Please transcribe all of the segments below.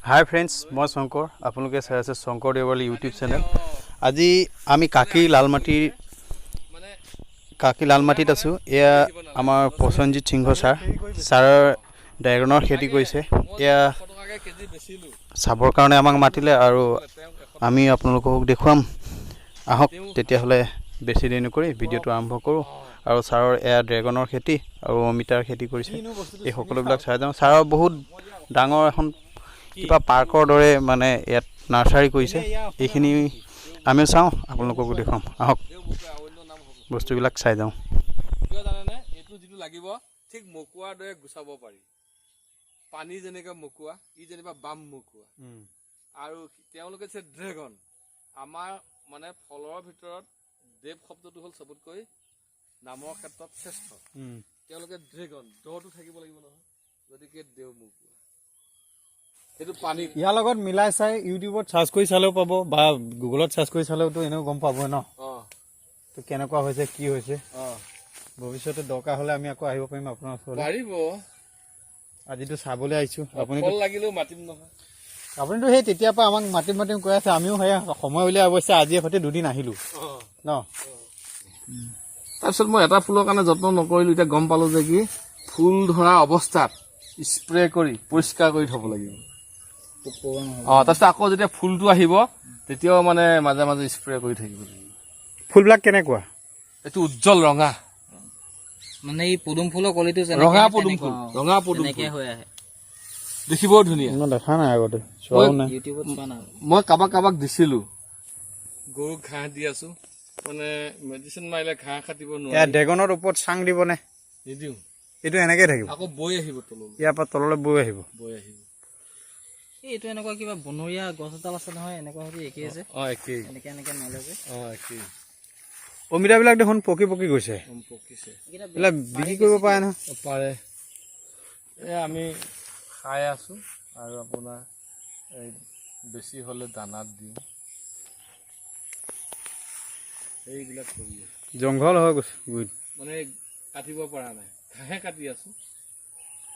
হাই friends, মই শংকৰ। আপোনালোকে চাই আছে শংকৰ দেৱালী ইউটিউব চেনেল। আজি আমি কাকি লালমাটিৰ কাকি লালমাটিত আছোঁ। এয়া আমাৰ প্ৰসেনজিৎ সিংহ ছাৰ, ছাৰৰ ড্ৰেগনৰ খেতি কৰিছে। এয়া চাবৰ কাৰণে আমাক মাতিলে আৰু আমি আপোনালোকক দেখুৱাম। আহক তেতিয়াহ'লে বেছি দেৰি নকৰি ভিডিঅ'টো আৰম্ভ কৰোঁ। আৰু ছাৰৰ এয়া ড্ৰেগনৰ খেতি আৰু অমিতাৰ খেতি কৰিছে, এই সকলোবিলাক চাই যাওঁ। ছাৰৰ বহুত ডাঙৰ এখন কিবা পাৰ্কৰ দৰে মানে ইয়াত নাৰ্চাৰী কৰিছে। এইখিনি আমিও চাওঁ, আপোনালোককো দেখুৱাম। আহক বস্তুবিলাক চাই যাওঁ। কিয় জানেনে? এইটো যিটো লাগিব ঠিক মকুৱাৰ দৰে গুচাব পাৰি। পানী যেনেকৈ মকুৱা, ই যেনিবা বাম মকুৱা। আৰু তেওঁলোকে যে ড্ৰেগন, আমাৰ মানে ফলৰ ভিতৰত দেৱ শব্দটো হ'ল চবতকৈ নামৰ ক্ষেত্ৰত শ্ৰেষ্ঠ। তেওঁলোকে ড্ৰেগন দটো থাকিব লাগিব নহয়, গতিকে দেৱ মকুৱা। সেইটো পানী ইয়াৰ লগত মিলাই চাই ইউটিউবত চাৰ্চ কৰি চালেও পাব বা গুগলত চাৰ্চ কৰি চালেওতো এনেও গম পাব ন তো কেনেকুৱা হৈছে, কি হৈছে। ভৱিষ্যতে দৰকাৰ হ'লে আমি আকৌ আহিব পাৰিম আপোনাৰ ওচৰলৈ। পাৰিব। আজিতো চাবলৈ আহিছোঁ। আপুনি ফল লাগিলেও মাতিম নহয়। আপুনিতো সেই তেতিয়াৰ পৰা আমাক মাতিম মাতিম কৈ আছে, আমিও সেই সময় উলিয়াই অৱশ্যে আজি সৈতে দুদিন আহিলোঁ ন। তাৰপিছত মই এটা ফুলৰ কাৰণে যত্ন নকৰিলোঁ। এতিয়া গম পালোঁ যে কি ফুল ধৰা অৱস্থাত স্প্ৰে কৰি পৰিষ্কাৰ কৰি থ'ব লাগিব। তাৰপিছত আকৌ যেতিয়া ফুলটো আহিব তেতিয়াও মানে মাজে মাজে স্প্ৰে কৰি থাকিব লাগিব। ফুলবিলাক কেনেকুৱা? এইটো উজ্জ্বল ৰঙা। মানে এই পদুম ফুলৰ কলিটো যেনেকে ৰঙা আহে পদুম তেনেকুৱা, ফুল, অ। ৰঙা পদুম তেনেকে ফুল। হৈ আহে। দেখিবও ধুনীয়া। মই দেখা নাই আগতে, চোৱাও নাই। ইউটিউবত চোৱা নাই। মই কাৰোবাক কাৰোবাক দিছিলো। গৰুক ঘাঁহ দি আছো, মানে মেডিচিন মাৰিলে ঘাঁহ কাটিব এয়া নোৱাৰি। ড্ৰেগনৰ ওপৰত চাং দিবনে? নিদিওঁ। এইটো এনেকেই থাকিব? আকৌ বৈ আহিব তললৈ। ইয়াৰ পৰা তললৈ বৈ আহিব। বৈ আহিব। এই এইটো এনেকুৱা কিবা বনৰীয়া গছ এডাল আছে নহয়, এনেকুৱা সৈতে একেই যে। অ, একেই। এনেকে এনেকে মেলে যে। অ, একেই। অমিতাবিলাক দেখোন পকি পকি গৈছে। পকিছে। এইকেইটা এইবিলাক বিক্ৰী কৰিব পাৰে নহয়? অ, পাৰে। এই আমি খাই আছো আৰু আপোনাৰ এই বেছি হ'লে দানাত দিওঁ, সেইবিলাক কৰি আছো। জংঘল হৈ গৈছে গুৰিত। মানে কাটিব পৰা নাই, ঘাঁহে কাটি আছো।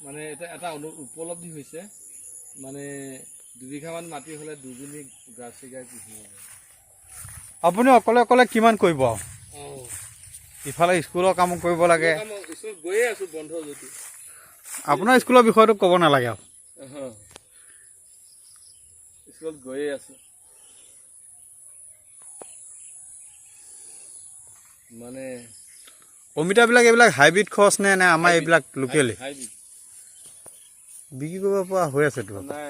মানে এটা এটা উপলব্ধি হৈছে, মানে 2 বিঘামান মাটি হ'লে দুজনী জাৰ্চি গাই পুহিব পাৰি। আপুনি অকলে অকলে কিমান কৰিব আৰু? অঁ। ইফালে স্কুলৰ কামো কৰিব লাগে। স্কুলত গৈয়ে আছো, বন্ধ যদি। আপোনাৰ স্কুলৰ বিষয়টো ক'ব নালাগে আৰু। স্কুলত গৈয়ে আছো। মানে অমিতাবিলাক এইবিলাক হাইব্ৰিড খৰচ নে নে আমাৰ এইবিলাক লোকেলে? হাইব্ৰিড। বিক্ৰী কৰিব পৰা হৈ আছেতো? নাই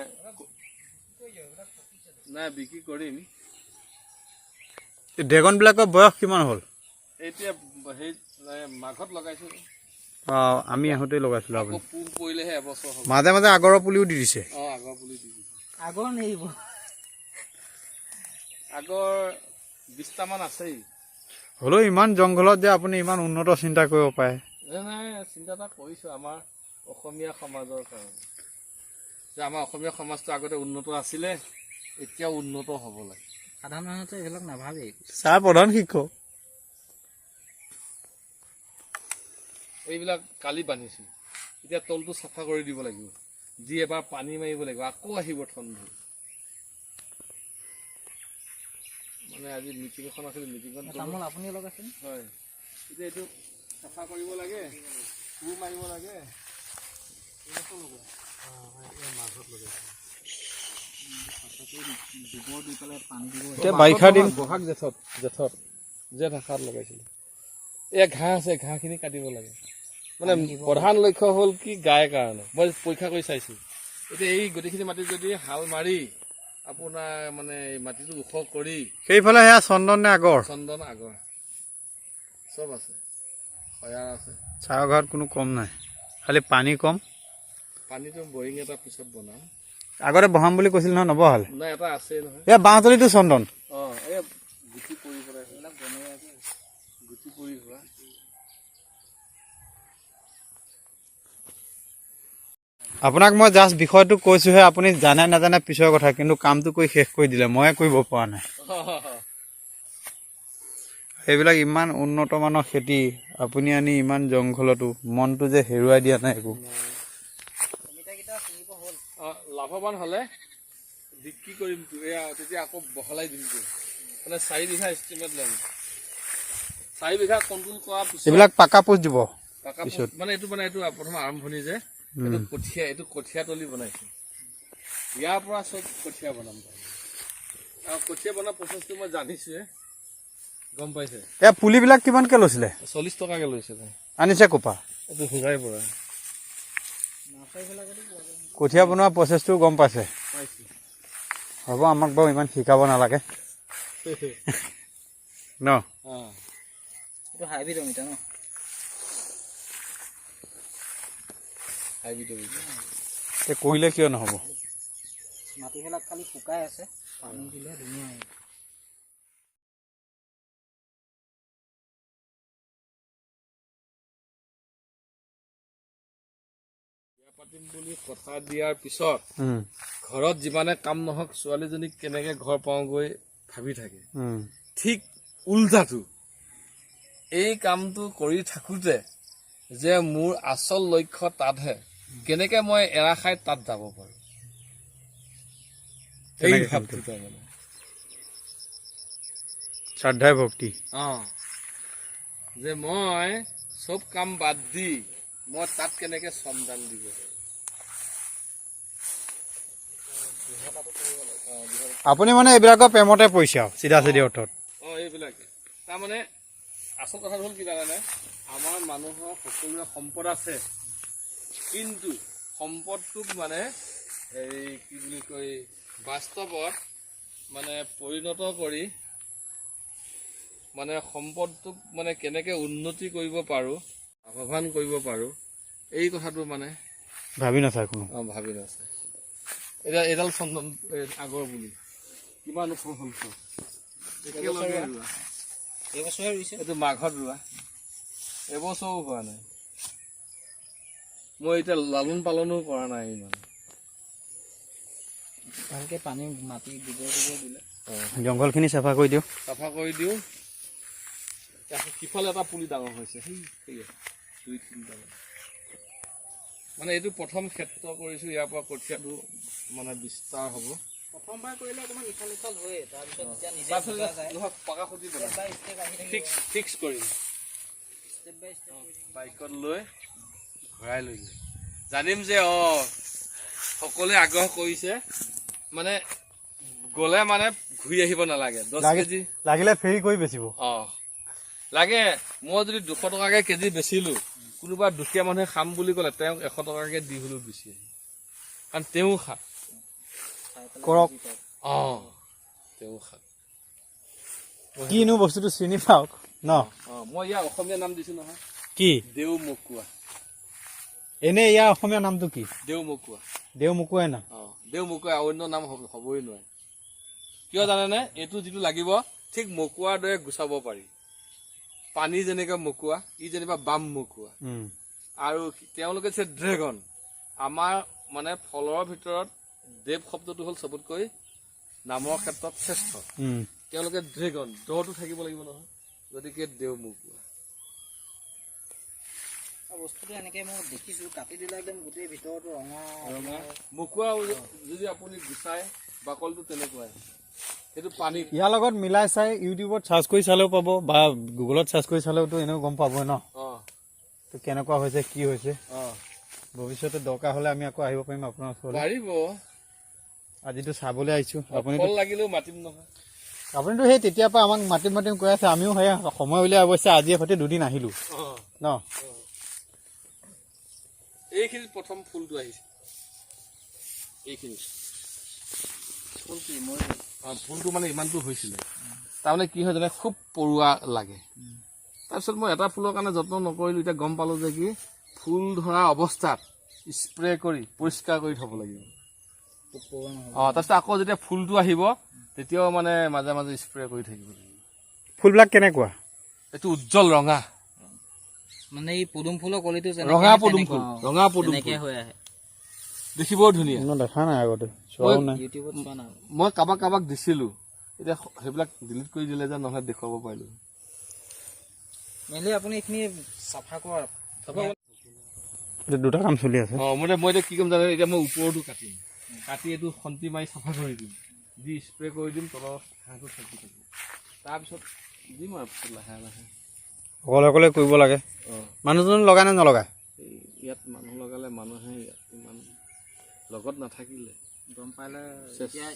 নাই, বিক্ৰী কৰিম। এই ড্ৰেগনবিলাকৰ বয়স কিমান হ'ল? এতিয়া সেই মাঘত লগাইছো। অঁ, আমি আহোঁতেই লগাইছিলোঁ। আকৌ আপুনি পোহ পৰিলেহে এবছৰ হ'ব। মাজে মাজে আগৰৰ পুলিও দি দিছে। অঁ, আগৰ পুলি দি দিছো। আগৰ নেৰিব। আগৰ 20টামান আছেই। হ'লেও ইমান জংঘলত যে আপুনি ইমান উন্নত চিন্তা কৰিব পাৰে! নাই নাই, চিন্তা এটা কৰিছোঁ আমাৰ অসমীয়া সমাজৰ কাৰণে, যে আমাৰ অসমীয়া সমাজটো আগতে উন্নত আছিলে, এতিয়াও উন্নত হ'ব লাগে। সাধাৰণ মানুহেতো এইবিলাক নাভাবেই। ছাৰ প্ৰধান শিক্ষক। এইবিলাক কালি বান্ধিছোঁ, এতিয়া তলটো চাফা কৰি দিব লাগিব, দি এবাৰ পানী মাৰিব লাগিব, আকৌ আহিব ঠন ধৰি। মানে আজি মিটিং এখন আছিল, মিটিঙত গ'লো। তামোল আপুনি লগাইছে? হয়। এতিয়া এইটো চাফা কৰিব লাগে, কোৰ মাৰিব লাগে। মাঘত লগাইছোঁ। গোবৰ দি পেলাই পানী দিব। এতিয়া বাৰিষা দিন। বহাগ জেঠত, জেঠত, জেঠ আষাৰত লগাইছিলোঁ। এয়া ঘাঁহ আছে, ঘাঁহখিনি কাটিব লাগে। মানে প্ৰধান লক্ষ্য হ'ল কি, গাইৰ কাৰণে। মই পৰীক্ষা কৰি চাইছোঁ, এতিয়া এই গোটেইখিনি মাটিত যদি হাল মাৰি আপোনাৰ মানে এই মাটিটো ওখ কৰি সেইফালে সেয়া চন্দন নে আগৰ? চন্দন, আগৰ চব আছে, খয়াৰ আছে। ছাৰৰ ঘৰত কোনো কম নাই, খালি পানী কম। পানীটো বৰিং এটা পিছত বনাম। আগতে বহাম বুলি কৈছিল নহয়, নবহালে। নাই, এটা আছে নহয়। এয়া বাঁহতলিটো চন্দন। অঁ, এই গুটি পৰি পেলাই, গুটি পৰি হোৱা। আপোনাক মই জাষ্ট বিষয়টো কৈছোঁহে, আপুনি জানে নাজানে পিছৰ কথা, কিন্তু কামটো কৰি শেষ কৰি দিলে, ময়ে কৰিব পৰা নাই। সেইবিলাক ইমান উন্নত মানৰ খেতি আপুনি আনি ইমান জংঘলতো মনটো যে হেৰুৱাই দিয়া নাই একো? অমিতাকেইটা ছিঙিব হ'ল। অঁ, লাভৱান হ'লে বিক্ৰী কৰিমতো, এয়া তেতিয়া আকৌ বহলাই দিমতো। মানে 4 বিঘা এষ্টিমেট ল'ম। 4 বিঘা কণ্ট্ৰল কৰাৰ পিছত এইবিলাক পাকা পোষ্ট দিব পাকা পিছত। মানে এইটো, মানে এইটো প্ৰথম আৰম্ভণি যে এইটো কঠীয়া, এইটো কঠীয়া তলি বনাইছো। ইয়াৰ পৰা চব কঠীয়া বনাম। আৰু কঠীয়া বনোৱা প্ৰচেছটো মই জানিছোৱে, গম পাইছে? এই পুলিবিলাক কিমানকে লৈছিলে? 40 টকাকে লৈছিলে। আনিছে ক'পা? এইটো হোজাইৰ পৰা। কঠীয়া বনোৱা প্ৰচেছটো গম পাইছে? পাইছো। হ'ব, আমাক বাৰু ইমান শিকাব নালাগে ন? অঁ। এইটো হাইব্ৰীড অমিতা ন? হাইব্ৰীড অমিতা। এই কৰিলে কিয় নহ'ব? মাটিবিলাক খালি শুকাই আছে, পানী দিলে ধুনীয়া হয়। বিয়া পাতিম বুলি কথা দিয়াৰ পিছত ঘৰত যিমানে কাম নহওক ছোৱালীজনীক কেনেকে ঘৰ পাওঁগৈ ভাবি থাকে। ঠিক উল্টাটো এই কামটো কৰি থাকোঁতে যে মোৰ আচল লক্ষ্য তাতহে, কেনেকে মই এৰা খাই তাত যাব পাৰো, এই তেনেকে ভাৱটো তাৰমানে। শ্ৰদ্ধাই ভক্তি। অঁ, যে মই চব কাম বাদ দি মই তাত কেনেকে শ্ৰমদান দিব পাৰো। আপুনি মানে এইবিলাকৰ প্ৰেমতে পৰিছে আৰু চিধা চিধি অৰ্থত। অঁ, এইবিলাকে তাৰমানে আচল কথাটো হ'ল কি জানানে, আমাৰ মানুহৰ সকলোৰে সম্পদ আছে, কিন্তু সম্পদটোক মানে এই কি বুলি কয় বাস্তৱত মানে পৰিণত কৰি মানে সম্পদটোক মানে কেনেকে উন্নতি কৰিব পাৰোঁ, লাভৱান কৰিব পাৰোঁ, এই কথাটো মানে ভাবি নাচায় কোনো। অঁ, ভাবি নাচায়। এতিয়া এইডাল চন্দন আগৰ বুলি কিমান ওখ হ'ল চোৱা। একেলগে ৰোৱা। এইবছৰহে ৰুইছে? এইটো মাঘত ৰোৱা, এবছৰো হোৱা নাই। মই এতিয়া লালন পালনো কৰা নাই ইমান। ভালকে পানী মাটি গোবৰ গোবৰ দিলে জংঘলখিনি চাফা কৰি দিওঁ। চাফা কৰি দিওঁ। সিফালে এটা পুলি ডাঙৰ হৈছে, সেই 2 3টা মানে এইটো প্ৰথম ক্ষেত্ৰ কৰিছোঁ। ইয়াৰ পৰা কঠীয়াটো মানে বিস্তাৰ হ'ব। প্ৰথমবাৰ কৰিলে অকণমান ইফাল সিফাল হয়ে, তাৰপিছত যেতিয়া নিজে তাৰপিছত বুজা যায়, নহয়, পাকা খুঁটি বনাম। ষ্টেপ বাই ষ্টেপ আহি থাকিব। ফিক্স কৰিম। ষ্টেপ বাই ষ্টেপ কৰি থাকিব। বাইকত লৈ ঘূৰাই লৈ যাম। জানিম যে অঁ সকলোৱে আগ্ৰহ কৰিছে, মানে গ'লে মানে ঘূৰি আহিব নালাগে। 10 কেজি লাগিলে ফেৰী কৰি বেচিব। অঁ লাগে। মই যদি 200 টকাকে কেজি বেচিলোঁ, কোনোবা দুখীয়া মানুহে খাম বুলি ক'লে তেওঁক 100 টকাকে দি হ'লেও বেচি আহিম, কাৰণ তেওঁ খাক কৰক। অঁ, তেওঁ খাক। কিনো বস্তুটো চিনি পাওক ন? অঁ, মই ইয়াৰ অসমীয়া নাম দিছোঁ নহয়। কি? দেও মকুৱা। এনেই ইয়াৰ অসমীয়া নামটো কি? দেও মকুৱা। দেও মকুৱাই নাম? অঁ, দেও মকুৱা, অন্য নাম হ'বই নোৱাৰে। কিয় জানেনে? এইটো যিটো লাগিব ঠিক মকুৱাৰ দৰে গুচাব পাৰি। পানী যেনেকে মকুৱা, ই যেনিবা বাম মকুৱা। আৰু তেওঁলোকে দিছে ড্ৰেগন। আমাৰ মানে ফলৰ ভিতৰত দেৱ শব্দটো হ'ল চবতকৈ নামৰ ক্ষেত্ৰত শ্ৰেষ্ঠ। তেওঁলোকে ড্ৰেগন দটো থাকিব লাগিব নহয়, গতিকে দেও মকুৱা। বস্তুটো এনেকে মই দেখিছো, কাটি দিলে একদম গোটেই ভিতৰতো ৰঙা। ৰঙা মকুৱা যদি আপুনি গুচাই বাকলটো তেনেকুৱাই, সেইটো পানীত ইয়াৰ লগত মিলাই চাই ইউটিউবত চাৰ্চ কৰি চালেও পাব বা গুগলত চাৰ্চ কৰি চালেওতো এনেও গম পাবই ন? অঁ। তো কেনেকুৱা হৈছে কি হৈছে। অঁ। ভৱিষ্যতে দৰকাৰ হ'লে আমি আকৌ আহিব পাৰিম আপোনাৰ ওচৰলৈ। পাৰিব। আজিতো চাবলৈ আহিছোঁ। আপুনি ফল লাগিলেও মাতিম নহয়। আপুনিতো সেই তেতিয়াৰ পৰা আমাক মাতিম মাতিম কৈ আছে, আমিও সেই সময় উলিয়াই অৱশ্যে আজি সৈতে দুদিন আহিলোঁ ন? এইখিনিত প্ৰথম ফুলটো আহিছে, এইখিনিত। ফুল কি মই অঁ, ফুলটো মানে ইমানটো হৈছিলে, তাৰমানে কি হয় জানে, খুব পৰুৱা লাগে। তাৰপিছত মই এটা ফুলৰ কাৰণে যত্ন নকৰিলোঁ। এতিয়া গম পালোঁ যে কি ফুল ধৰা অৱস্থাত স্প্ৰে কৰি পৰিষ্কাৰ কৰি থ'ব লাগিব। পোক পৰুৱা নহ'ব। অঁ, তাৰপিছত আকৌ যেতিয়া ফুলটো আহিব তেতিয়াও মানে মাজে মাজে স্প্ৰে কৰি থাকিব লাগিব। ফুলবিলাক কেনেকুৱা? এইটো উজ্জ্বল ৰঙা। মানে এই পদুম ফুলৰ কলিটো যেনেকে ৰঙা আহে পদুম তেনেকুৱা, ফুল, অ। ৰঙা পদুম তেনেকে ফুল। হৈ আহে। দেখিবও ধুনীয়া। মই দেখা নাই আগতে, চোৱাও নাই। ইউটিউবত চোৱা নাই। মই কাৰোবাক কাৰোবাক দিছিলোঁ, এতিয়া সেইবিলাক ডিলিট কৰি দিলে যে, নহ'লে দেখুৱাব পাৰিলোঁ। মেইনলি আপুনি এইখিনি চাফা কৰা। এতিয়া দুটা কাম চলি আছে। অঁ, মই এতিয়া কি কৰিম জানে, এতিয়া মই ওপৰটো কাটিম। কাটি এইটো খন্তি মাৰি চাফা কৰি দিম, দি স্প্ৰে কৰি দিম, তলৰ ঘাঁহটো থাকি থাকিব। তাৰপিছত দিম আৰু পিছত লাহে লাহে। অকলে অকলে কৰিব লাগে। অঁ, মানুহজন লগাই নে নলগাই? এই ইয়াত মানুহ লগালে মানুহে ইয়াত ইমান লগত নাথাকিলে গম পালে। চেচ। এতিয়া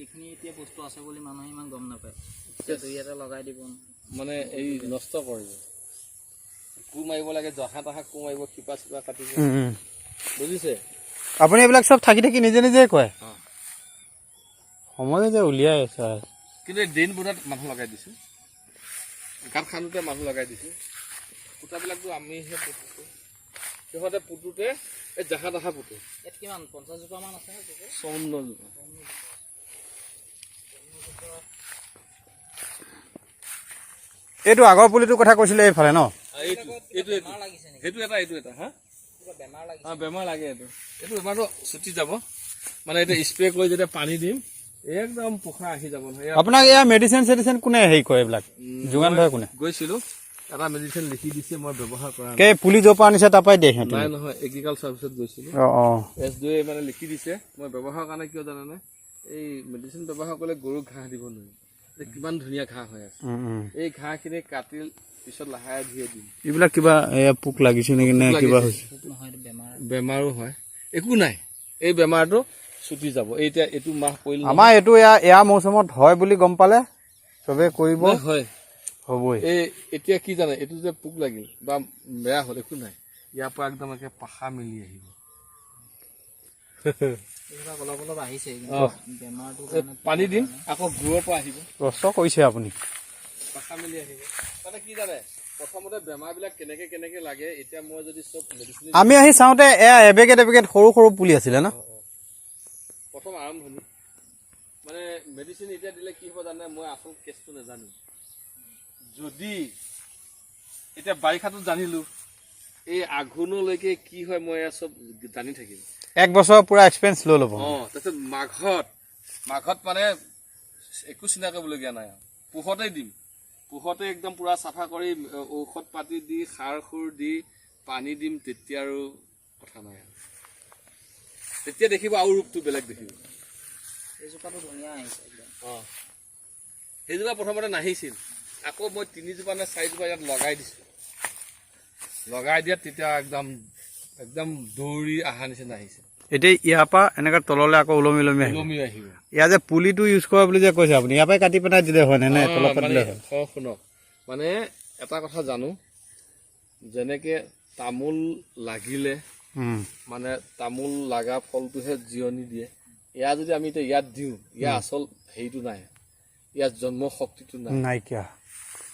এইখিনি এতিয়া বস্তু আছে বুলি মানুহে ইমান গম নাপায়। এতিয়া দুই এটা লগাই দিব। মানে এই নষ্ট কৰিব, কোৰ মাৰিব লাগে, জহা তাহা কোৰ মাৰিব, শিপা চিপা কাটিব, বুজিছে? আপুনি এইবিলাক চব থাকি থাকি নিজে নিজে কয়। অঁ। সময় যে উলিয়াই আছে আৰু। কিন্তু এই ড্ৰেইন বনোৱাত মানুহ লগাই দিছোঁ, গাঁত খান্দোতে মানুহ লগাই দিছোঁ। খুঁটাবিলাকতো আমিহে পুতিছোঁ, সিহঁতে পুতোতে এই জাহা তাহা পুতে। ইয়াত কিমান 50 জোপা মান আছে নে? 54 জোপা। এইটো আগৰ পুলিটোৰ কথা কৈছিলে এইফালে ন? এইটো এইটো এইটো বেমাৰ লাগিছে নেকি? সেইটো এটা, এইটো এটা। হা, কিবা বেমাৰ লাগিছে? অঁ, বেমাৰ লাগে। এইটো বেমাৰটো ছুটি যাব, মানে এতিয়া স্প্ৰে কৰি যেতিয়া পানী দিম, একদম পোখা আহি যাব নহয়। আপোনাক এয়া মেডিচিন চেডিচিন কোনে হেৰি কৰে, এইবিলাক যোগান ধৰে কোনে? গৈছিলোঁ, এটা মেডিচিন লিখি দিছে, মই ব্যৱহাৰ কৰা নাই। কে পুলি য'ৰ পৰা আনিছে তাৰ পৰাই দিয়ে সিহঁতে? নাই, নহয়, এগ্ৰিকালচাৰ অফিচত গৈছিলোঁ। অঁ অঁ এছ ডি মানে লিখি দিছে, মই ব্যৱহাৰৰ কাৰণে। কিয় জানানে? এই মেডিচিন ব্যৱহাৰ কৰিলে গৰুক ঘাঁহ দিব নোৱাৰি। এই কিমান ধুনীয়া ঘাঁহ হৈ আছে। এই ঘাঁহখিনি কাটি পিছত লাহে ধীৰে দিম। এইবিলাক কিবা এয়া পোক লাগিছে নেকি নে কিবা হৈছে? নহয়, এইটো বেমাৰ। বেমাৰো হয়, একো নাই, এই বেমাৰটো ছুটি যাব। এই এতিয়া এইটো মাহ পৰিল নহয়। আমাৰ এইটো এয়া মৌচুমত হয় বুলি গম পালে চবে কৰিব। নাই, হয়। হ'বই। এই এতিয়া কি জানে, এইটো যে পোক লাগিল বা বেয়া হ'ল, একো নাই, ইয়াৰ পৰা একদম একে পাখা মেলি আহিব। এইবিলাক অলপ অলপ আহিছে কিন্তু অঁ। বেমাৰটোৰ এই কাৰণে। পানী দিম, আকৌ গুৰৰ পৰা আহিব। কষ্ট কৰিছে আপুনি। পাখা মেলি আহিব। মানে কি জানে, প্ৰথমতে বেমাৰবিলাক কেনেকে কেনেকে লাগে, এতিয়া মই যদি চব মেডিচিন আমি আহি চাওঁতে এয়া এবেগেট এবেগেট সৰু সৰু পুলি আছিলে ন? প্ৰথম আৰম্ভণি, মানে মেডিচিন এতিয়া দিলে কি হ'ব জানে, মই আচল কেছটো নাজানো। যদি এতিয়া বাৰিষাটো জানিলো, এই আঘোণলৈকে কি হয় মই এয়া চব জানি থাকিম। এক বছৰ পুৰা এক্সপিৰিয়েঞ্চ লৈ ল'ব। অঁ, তাৰপিছত মাঘত মানে একো চিন্তা কৰিবলগীয়া নাই আৰু। পুহতেই দিম, পুহতে একদম পূৰা চাফা কৰি ঔষধ পাতি দি সাৰ সুৰ দি পানী দিম, তেতিয়া আৰু কথা নাই আৰু। তেতিয়া দেখিব আৰু ৰূপটো বেলেগ দেখিব। এইজোপাটো ধুনীয়া আহিছে একদম। অঁ, সেইজোপা প্ৰথমতে নাহিছিল, আকৌ মই তিনিজোপা নে চাৰিজোপা ইয়াত লগাই দিছোঁ। লগাই দিয়াত তেতিয়া একদম একদম দৌৰি অহা নিচিনা আহিছে। এতিয়া ইয়াৰ পৰা এনেকৈ তললৈ আকৌ ওলমি ওলমি আহিব। ওলমি আহিব। ইয়াৰ যে পুলিটো ইউজ কৰা বুলি যে কৈছে আপুনি, ইয়াৰ পৰাই কাটি পেলাই দিলে হয় নে, নে তলৰ পৰা মানে দিলে হয়? শুনক, মানে এটা কথা জানো, যেনেকে তামোল লাগিলে মানে তামোল লগা ফলটোহে জিৰণি দিয়ে। এয়া যদি আমি এতিয়া ইয়াত দিওঁ, ইয়াৰ আচল হেৰিটো নাই, ইয়াৰ জন্ম শক্তিটো নাই। নাইকিয়া।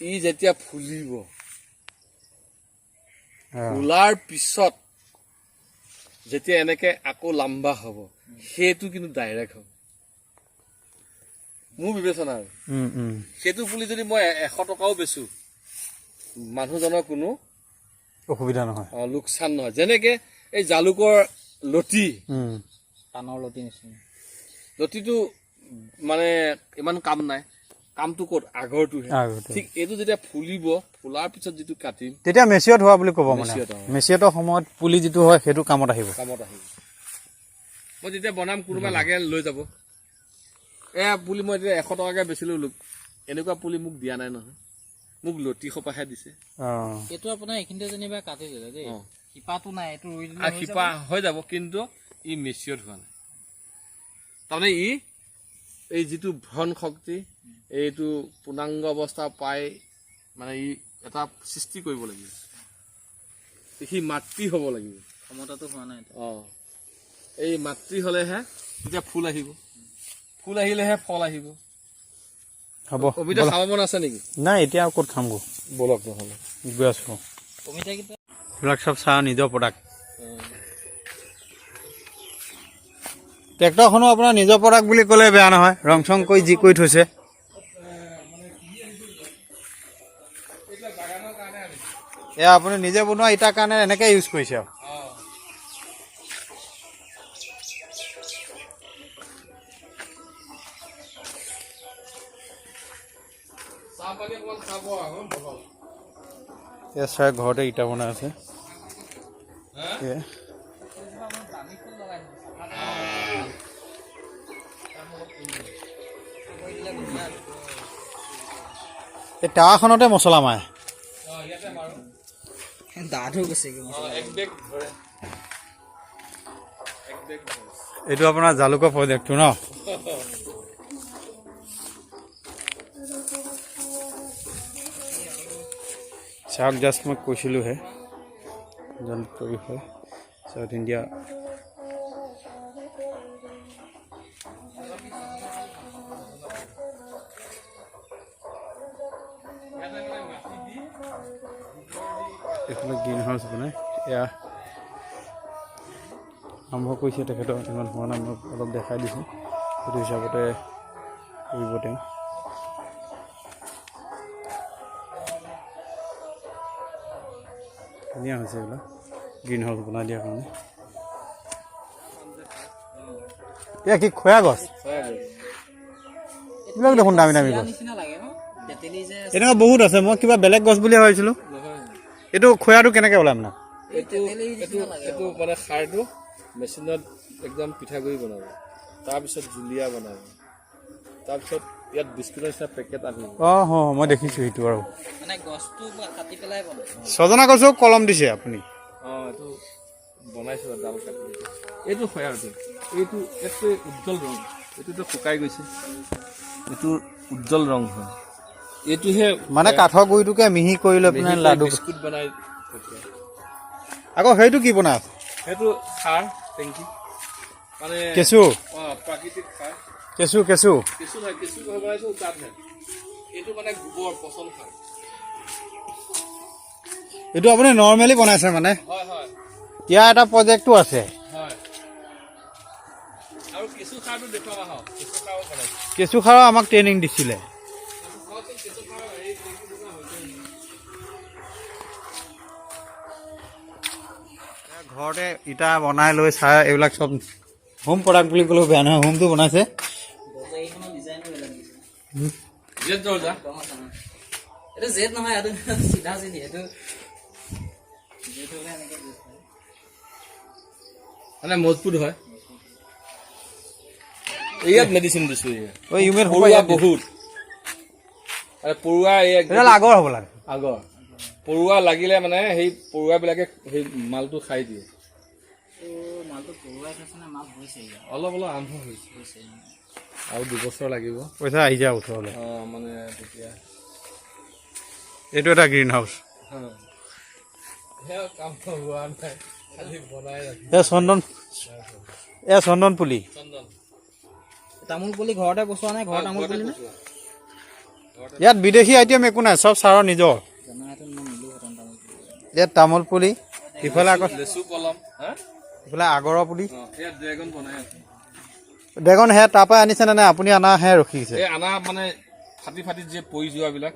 ই যেতিয়া ফুলিব, ফুলাৰ পিছত যেতিয়া এনেকে আকৌ লাম্বা হ'ব, সেইটো কিন্তু ডাইৰেক্ট হ'ব, মোৰ বিবেচনা আৰু। সেইটো পুলি যদি মই 100 টকাও বেচো, মানুহজনৰ কোনো অসুবিধা নহয়। লোকচান নহয়। যেনেকে এই জালুকৰ লতি, পাণৰ লতি নিচিনা। লতিটো মানে ইমান কাম নাই, কামটো ক'ত, আগৰটোহে। আগৰটো। ঠিক এইটো যেতিয়া ফুলিব, ফুলাৰ পিছত যিটো কাটিম, তেতিয়া মেচিয়ত হোৱা বুলি ক'ব মানে। মেচিয়ত, অ। মেচিয়তৰ সময়ত পুলি যিটো হয়, সেইটো কামত আহিব। কামত আহিব। মই যেতিয়া বনাম, কোনোবা লাগে লৈ যাব। এয়া পুলি মই এতিয়া 100 টকাকে বেচিলো, লোক এনেকুৱা পুলি মোক দিয়া নাই নহয়, মোক লতি সোপাহে দিছে। এইটো আপোনাৰ এইখিনিতে যেনিবা কাটি দিলে দেই, অঁ। শিপাটো নাই, এইটো ৰুই দিলে আৰু হৈ শিপা যাব। হৈ যাব, কিন্তু ই মেচিয়ত হোৱা নাই। তাৰমানে ই এই যিটো ভ্ৰণ শক্তি, এইটো পূৰ্ণাংগ অৱস্থা পাই, মানে ই এটা সৃষ্টি কৰিব লাগিব, সি মাতৃ হ'ব লাগিব। ক্ষমতাটো হোৱা নাই। অঁ, এই মাতৃ হ'লেহে তেতিয়া ফুল আহিব, ফুল আহিলেহে ফল আহিব। হ'ব। অমিতা ব'লা। খাব মন আছে নেকি? নাই, এতিয়া আৰু ক'ত খামগৈ। ব'লক নহ'লে। গৈ আছোঁ। অমিতা কেইটা এইবিলাক চব চাহ নিজৰ প্ৰডাক্ট। ট্ৰেক্টৰখনো আপোনাৰ নিজৰ প্ৰডাক্ট বুলি ক'লে বেয়া নহয়, ৰং চং কৰি যি কৰি থৈছে। এয়া আপুনি নিজে বনোৱা ইটাৰ কাৰণে এনেকৈ ইউজ কৰিছে আৰু। চাহ পানী অকণমান খাব আৰু ব'লক। এয়া ছাৰ ঘৰতে ইটা বনাই আছে। হা? এয়া। দামী ফুল লগাই থৈছে। এই টাৱাখনতে মছলা মাৰে। ইয়াতে মাৰো। ডাঠ হৈ গৈছে। এক বেগ ধৰে, এক বেগ ধৰে। এইটো আপোনাৰ জালুকৰ প্ৰজেক্টটো ন? চাওক, জাষ্ট মই কৈছিলোঁহে জালুকৰ বিষয়ে, চাউথ ইণ্ডিয়া। এইফালে গ্ৰীণ হাউচ বনাই এয়া আৰম্ভ কৰিছে তেখেতৰ। ইমান হোৱা নাই, মই অলপ দেখাই দিছোঁ। সেইটো হিচাপতে কৰিব তেওঁ। ধুনীয়া হৈছে এইবিলাক গ্ৰীণ হাউচ বনাই দিয়াৰ কাৰণে। এয়া কি খয়া গছ এইবিলাক দেখোন, দামী দামী গছ। নিচিনা লাগে ন, তেতেলী যে। এনেকুৱা বহুত আছে। মই কিবা বেলেগ গছ বুলি ভাবিছিলোঁ। নহয়। এইটো খয়াটো কেনেকৈ ওলাই মানে? এইটো এইটো এইটো মানে সাৰটো মেচিনত একদম পিঠাগুড়ি বনাব, তাৰপিছত জুলীয়া বনাব, তাৰপিছত ইয়াত বিস্কুটৰ নিচিনা পেকেট আহিব। অঁ, মই দেখিছোঁ সেইটো আৰু। মানে গছটো কাটি পেলাই বনায়। ছজনা গছো কলম দিছে আপুনি? অঁ, এইটো বনাইছোঁ, ডাল কাটি। এইটো খয়াৰটো, এইটো ইয়াতকৈ উজ্জ্বল ৰং। এইটোতো শুকাই গৈছে। এইটোৰ উজ্জ্বল ৰং হয়, এইটোহে। মানে কাঠৰ গুৰিটোকে মিহি কৰি লৈ পেলাই লাডু। বিস্কুট বনাই পঠিয়াই। আকৌ সেইটো কি বনাই আছে? সেইটো সাৰ টেংকি মানে। কেঁচু? অঁ, প্ৰাকৃতিক সাৰ। কেঁচু, কেঁচু। কেঁচু নহয়, কেঁচু বনাইছোঁ তাতহে। এইটো মানে গোবৰ পচন সাৰ। এইটো আপুনি নৰ্মেলি বনাইছে মানে? হয় হয়। ইয়াৰ এটা প্ৰজেক্টো আছে। হয়, আৰু কেঁচু সাৰটো দেখুৱাম আহক। কেঁচু সাৰো বনাইছোঁ। কেঁচু সাৰৰ আমাক ট্ৰেইনিং দিছিলে। চাওকচোন, কেঁচু সাৰৰ হেৰি টেংকি বনোৱা হৈছে। ঘৰতে ইটা বনাই লৈ চাই, এইবিলাক চব হোম প্ৰডাক্ট বুলি ক'লেও বেয়া নহয়। হোমটো বনাইছে। দৰ্জা ডিজাইনো বেলেগ দিছে। জেট দৰ্জা। গম আছে ন? এইটো জেদ নহয়, এইটো চিধা চিধি। এইটো জেদ হ'লে এনেকে জেদ হয়। মানে মজবুত হয়। ইয়াত মেডিচিন দিছো ইয়াত। ঐ, ইউমেন। পৰুৱা বহুত, মানে পৰুৱা এই এইডাল আগৰ হ'ব লাগে। আগৰ। পৰুৱা লাগিলে মানে সেই পৰুৱাবিলাকে সেই মালটো খাই দিয়ে। এইটো মালটো পৰুৱাই খাইছে নে মাল হৈছে ইয়াত? অলপ অলপ আৰম্ভ হৈছে। হৈছে। আৰু 2 বছৰ লাগিব। পইচা আহি যায় ওচৰলৈ। অঁ, মানে তেতিয়া। এইটো এটা গ্ৰীণ হাউচ। সেয়া কাম হোৱা নাই, খালি বনাই ৰাখি। এয়া চন্দন, এয়া চন্দন পুলি। চন্দন। তামোল পুলি ঘৰতে বচোৱা নাই? ঘৰৰ তামোল পুলি নে? ইয়াত বিদেশী আইটেম একো নাই, চব ছাৰৰ নিজৰ। জানাহেঁতেন মই নিলোহেঁতেন তামোল পুলি। ইয়াত তামোল পুলি, ইফালে আকৌ লেচু কলম হা। ইফালে আগৰৰ পুলি। অঁ, ইয়াত ড্ৰেগন বনাই আছে। ড্ৰেগন সেয়া তাৰ পৰাই আনিছে নে, নে আপুনি অনা সেয়া ৰখিছে? এই আনা, মানে ফাটি ফাটি যে পৰি যোৱাবিলাক,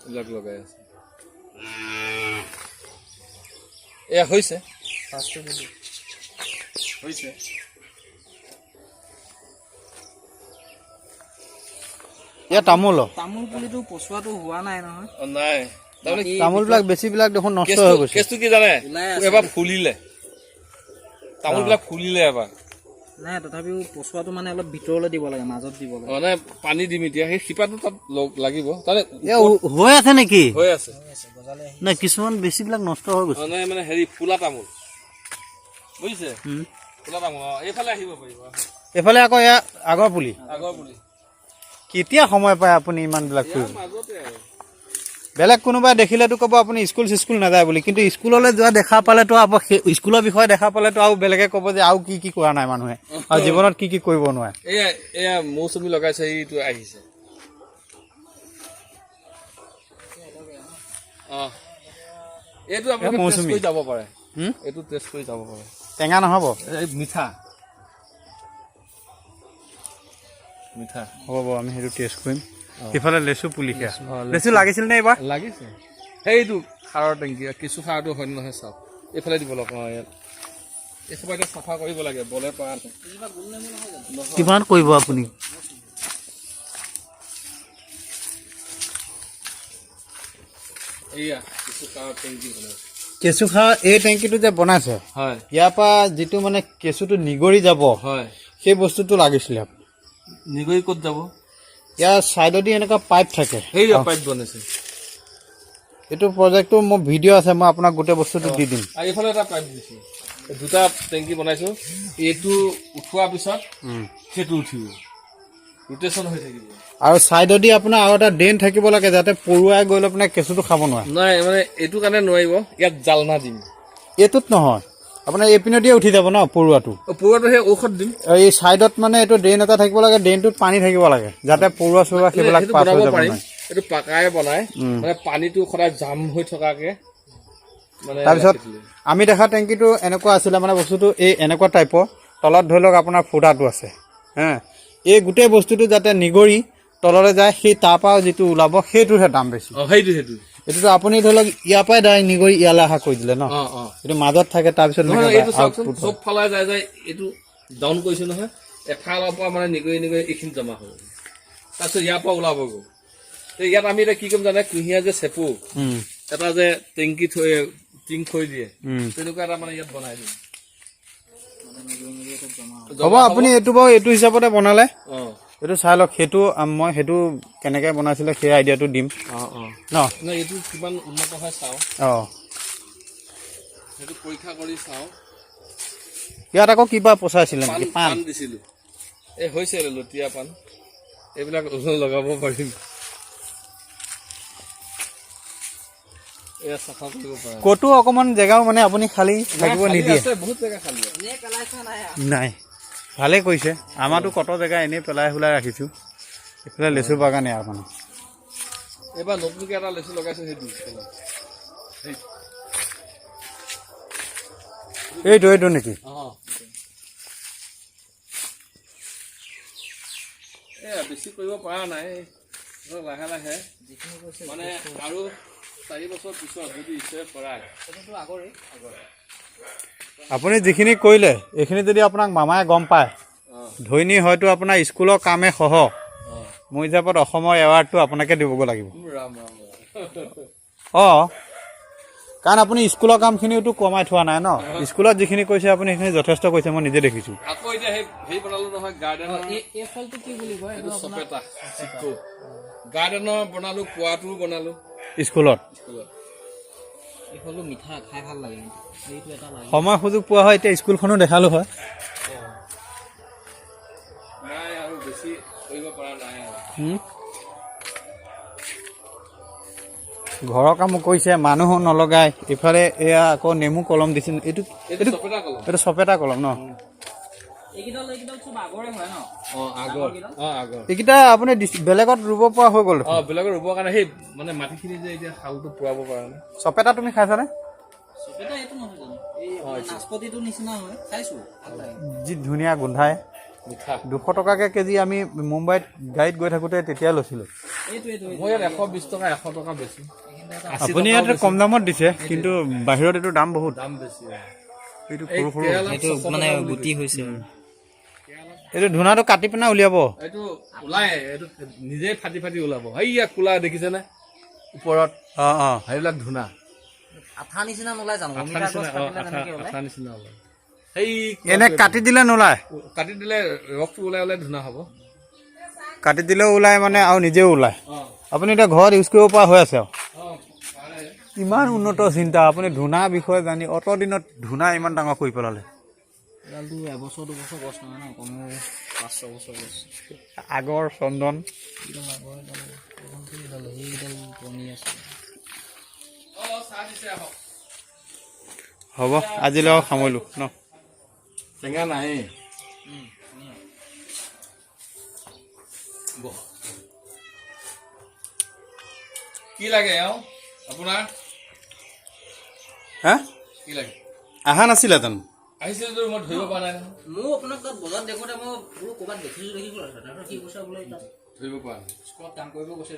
এইবিলাক লগাই আছে। এয়া হৈছে। ফাৰ্ষ্টটো দিলোঁ। হৈছে। ইয়াত তামোল। তামোল পুলিটো পচোৱাটো হোৱা নাই নহয়? অ, নাই, তাৰমানে তামোলবিলাক বেছিবিলাক দেখোন নষ্ট হৈ কেচটো গৈছে। কেচটো কি জানে? ওলাই আছে। এবাৰ ফুলিলে, তামোলবিলাক ফুলিলে এবাৰ। নাই, তথাপিও পচোৱাটো মানে অলপ ভিতৰলৈ দিব লাগে, মাজত দিব লাগে। মানে পানী দিম এতিয়া, সেই শিপাটো তাত লাগিব তাতে। এ হৈ আছে নেকি? হৈ আছে। গজালে আহি। নাই, কিছুমান বেছিবিলাক নষ্ট হৈ গৈছে। মানে মানে হেৰি ফুলা তামোল, বুজিছে? ফুলা তামোল। অ, এইফালে আহিব পাৰিব। এইফালে আকৌ এয়া আগৰ পুলি। আগৰ পুলি। কেতিয়া সময় পায় আপুনি ইমানবিলাক ইয়াৰ কৰিব? মাজতে আৰু। বেলেগ কোনোবাই দেখিলেতো ক'ব আপুনি স্কুল চিস্কুল নাযায় বুলি, কিন্তু স্কুললৈ যোৱা দেখা পালেতো আকৌ স্কুলৰ বিষয়ে দেখা পালেতো আৰু বেলেগে ক'ব যে আৰু কি কি কৰা নাই মানুহে আৰু জীৱনত কি কি কৰিব নোৱাৰে। এয়া এয়া মৌচুমী লগাইছে, এইটো আহিছে। অ, এইটো আপোনালোকে টেষ্ট মৌচুমী। কৰি যাব পাৰে। হুম? এইটো টেষ্ট কৰি যাব পাৰে। টেঙা নহ'ব? এই মিঠা মিঠা। হ'ব বাৰু, আমি সেইটো টেষ্ট কৰিম। ইফালে লেচু পুলি, সেয়া লেচু লাগিছিল নে এইবাৰ? লাগিছে। সেইটো সাৰৰ টেংকি, কেঁচু সাৰটো হয় নে নহয় চাওক। এইফালে দিব লগ। অঁ, ইয়াত এইসোপা এতিয়া চাফা কৰিব লাগে, বলে পৰা নাই। নহয়। কিমান কৰিব আপুনি? এইয়া কেঁচু সাৰৰ টেংকি বনাইছে। কেঁচু সাৰ এই টেংকিটো যে বনাইছে, হয়। ইয়াৰ পৰা যিটো মানে কেঁচুটো নিগৰি যাব, হয়। সেই বস্তুটো লাগিছিলে। নিগৰি ক'ত যাব? ইয়াৰ ছাইডেদি এনেকুৱা পাইপ থাকে। সেই পাইপ বনাইছে। এইটো প্ৰজেক্টটো মোৰ ভিডিঅ' আছে, মই আপোনাক গোটেই বস্তুটো দি দিম। আৰু এইফালে এটা পাইপ দিছো, দুটা টেংকি বনাইছো। এইটো উঠোৱাৰ পিছত সেইটো উঠিব, ৰোটেশ্যন হৈ থাকিব। আৰু ছাইডেদি আপোনাৰ আৰু এটা ড্ৰেইন থাকিব লাগে, যাতে পৰুৱাই গৈ লৈ আপোনাৰ কেঁচুটো খাব নোৱাৰে। নাই, মানে এইটো কাৰণে নোৱাৰিব, ইয়াত জালনা দিম। এইটোত নহয়, আপোনাৰ এইপিনেদিয়ে উঠি যাব ন পৰুৱাটো। পৰুৱাটো সেই ঔষধ দিম। এই ছাইডত মানে এইটো ড্ৰেইন এটা থাকিব লাগে, ড্ৰেইনটোত পানী থাকিব লাগে, যাতে পৰুৱা চৰুৱা সেইবিলাক সেইটো পাছ বনাব হৈ যাব পাৰিম। নোৱাৰে। এইটো পাকাই বনাই, মানে পানীটো সদায় জাম হৈ থকাকে মানে তাৰপিছত ৰাখি থলো। আমি দেখা টেংকিটো এনেকুৱা আছিলে, মানে বস্তুটো এই এনেকুৱা টাইপৰ, তলত ধৰি লওক আপোনাৰ ফুটাটো আছে, হে এই গোটেই বস্তুটো যাতে নিগৰি তললৈ যায়, সেই তাৰ পৰা যিটো ওলাব সেইটোহে দাম বেছি। অ, সেইটো সেইটো। এইটোতো আপুনি ধৰি লওক ইয়াৰ পৰাই ডাইৰেক্ট নিগৰি ইয়ালৈ অহা কৰি দিলে ন। অ অ এইটো মাজত থাকে, তাৰপিছত নহয়, এনেকে এইটো চাওকচোন। output হয়। চব ফালে যায় যায়, এইটো ডাউন কৰিছো নহয়, এফালৰ পৰা মানে নিগৰি নিগৰি এইখিনি জমা হ'ব, তাৰপিছত ইয়াৰ পৰা ওলাবগৈ। তে ইয়াত আমি এতিয়া কি কৰিম জানে? কুঁহিয়াৰ যে চেপো, এটা যে টেংকি থৈ, টিং থৈ দিয়ে, তেনেকুৱা এটা মানে ইয়াত বনাই দিম। হ'ব, আপুনি এইটো বাৰু এইটো হিচাপতে বনালে। অ। এইটো চাই লওক, সেইটো মই সেইটো কেনেকৈ বনাইছিলে সেই আইডিয়াটো দিম। অ অ ন। নাই, এইটো কিমান উন্নত হয় চাওঁ। সেইটো পৰীক্ষা কৰি চাওঁ। ইয়াত আকৌ কিবা পচাইছিলে পাণ। নেকি, পাণ? পাণ দিছিলো, এই হৈছে লতিয়া পাণ, এইবিলাক লগাব পাৰিম। এয়া চাফা কৰিব পাৰে। ক'তো অকণমান জেগাও মানে আপুনি খালী থাকিব খালী নিদিয়ে। আছে, বহুত জেগা খালী আছে। এনেই পেলাই থোৱা নাই আৰু। নাই, ভালেই কৰিছে। আমাৰতো কত জেগা এনেই পেলাই পেলাই ৰাখিছোঁ। এইফালে লেচু বাগানে আৰু মানে। এইবাৰ নতুনকে এটা লেচু লগাইছো, সেইটো এইটো নেকি? অ। এয়া বেছি কৰিব পৰা নাই, ধৰক লাহে লাহে। যিখিনি কৈছে। মানে আৰু 4 বছৰ পিছত যদি ঈশ্বৰে কৰায়। সেইটোতো আগৰে। আপুনি যিখিনি কৰিলে, এইখিনি যদি আপোনাক মামাই গম পায়, ধৈনী হয়তো আপোনাৰ স্কুলৰ কামে সহ মোৰ হিচাপত অসমৰ এৱাৰ্ডটো আপোনাকে দিবগৈ লাগিব। ৰাম ৰাম ৰাম! অঁ, কাৰণ আপুনি স্কুলৰ কামখিনিওতো কমাই থোৱা নাই ন। স্কুলত যিখিনি কৰিছে আপুনি, সেইখিনি যথেষ্ট কৰিছে, মই নিজে দেখিছোঁ। আকৌ এতিয়া সেই হেৰি বনালো নহয়, গাৰ্ডেনৰ। এই ফলটো কি বুলি কয়? এইটো চপেটা, চিকু। গাৰ্ডেনৰ বনালো, কুঁৱাটোও বনালো। স্কুলত। স্কুলত। এই ফলটো মিঠা, খাই ভাল লাগে কিন্তু। এইটো এটা লাগে। সময় সুযোগ পোৱা হয়, এতিয়া স্কুলখনো দেখালোঁ হয়। নাই, আৰু বেছি কৰিব পৰা নাই আৰু। ঘৰৰ কামো কৰিছে, মানুহো নলগায়। ইফালে এয়া আকৌ নেমু কলম দিছে। এইটো এইটো চপেটা কলম। এইটো চপেটা কলম ন? এইকেইডাল চব আগৰে হয় ন? অ, আগৰ, অ, আগৰ। এইকেইটা আপুনি বেলেগত ৰুব পৰা হৈ গ'ল। অ, বেলেগৰ ৰুবৰ কাৰণে সেই মানে মাটিখিনি যে এতিয়া শালটো পুৰাব পৰা নাই। চপেটা তুমি খাইছানে? চপেটা এইটো নহয় জানো? এই নাচপতিটো নিচিনা হয়, খাইছো, ভাল লাগে। যি ধুনীয়া গোন্ধায়। মিঠা। 200 টকাকৈ কেজি, আমি মুম্বাইত গাড়ীত গৈ থাকোঁতে তেতিয়া লৈছিলোঁ। এইটো এইটো এইটো। মই ইয়াত 120 টকা, 100 টকা বেছি। এইখিনিতে এটা। আপুনি ইয়াত কম দামত দিছে, কিন্তু বাহিৰত এইটো দাম বহুত। দাম বেছি, অ। এইটো এই সৰু সৰু। কেৰেলাত এইটো 600 মানে টকা বুলি গুটি হৈছে। এইটো ধূনাটো কাটি পেলাই উলিয়াব। এইটো ওলাই, এইটো নিজে ফাটি ফাটি ওলাব। সেইয়া কোলা দেখিছেনে ওপৰত? অঁ অঁ সেইবিলাক ধূনা। আঠা নিচিনা নোলাই জানো? আঠা অমিতা গছ নিচিনা, অ, কাটিলে আঠা। যেনেকে ওলাই। আঠা নিচিনা ওলাই। সেই এনে কাটি দিলে নোলায়? কাটি দিলে ৰসটো ওলাই ওলাই ধূনা হ'ব। কাটি দিলেও ওলাই মানে আৰু নিজেও ওলায়। অ। আপুনি এতিয়া ঘৰত ইউজ কৰিব পৰা হৈ আছে আৰু। অ, পাৰে। ইমান উন্নত চিন্তা, আপুনি ধূনা বিষয়ে জানি অত দিনত ধূনা ইমান ডাঙৰ কৰি পেলালে। এইডালটো এবছৰ দুবছৰ গছ নহয় ন, কমেও 5-6 বছৰ গছ। আগৰ চন্দন। এইডাল আগৰ, এইডাল এইডাল, এইডাল সেইডাল বনি আছে। অ, চাহ দিছে, আহক। হ'ব, আজিলৈ আৰু সামৰিলোঁ ন। টেঙা নাই। ধুনীয়া। বহ। কি লাগে আৰু আপোনাৰ? হা? কি লাগে? অহা নাছিলে জানো? আহিছিল, মই ধৰিব পৰা নাই নহয়। ময়ো আপোনাক তাত বজাৰত দেখোঁতে মই বোলো ক'ৰবাত দেখিছোঁ দেখিছোঁ, তাৰপিছত কি কৈছে বোলে তাত ধৰিব পৰা নাই। স্কুলত কাম কৰিব গৈছে।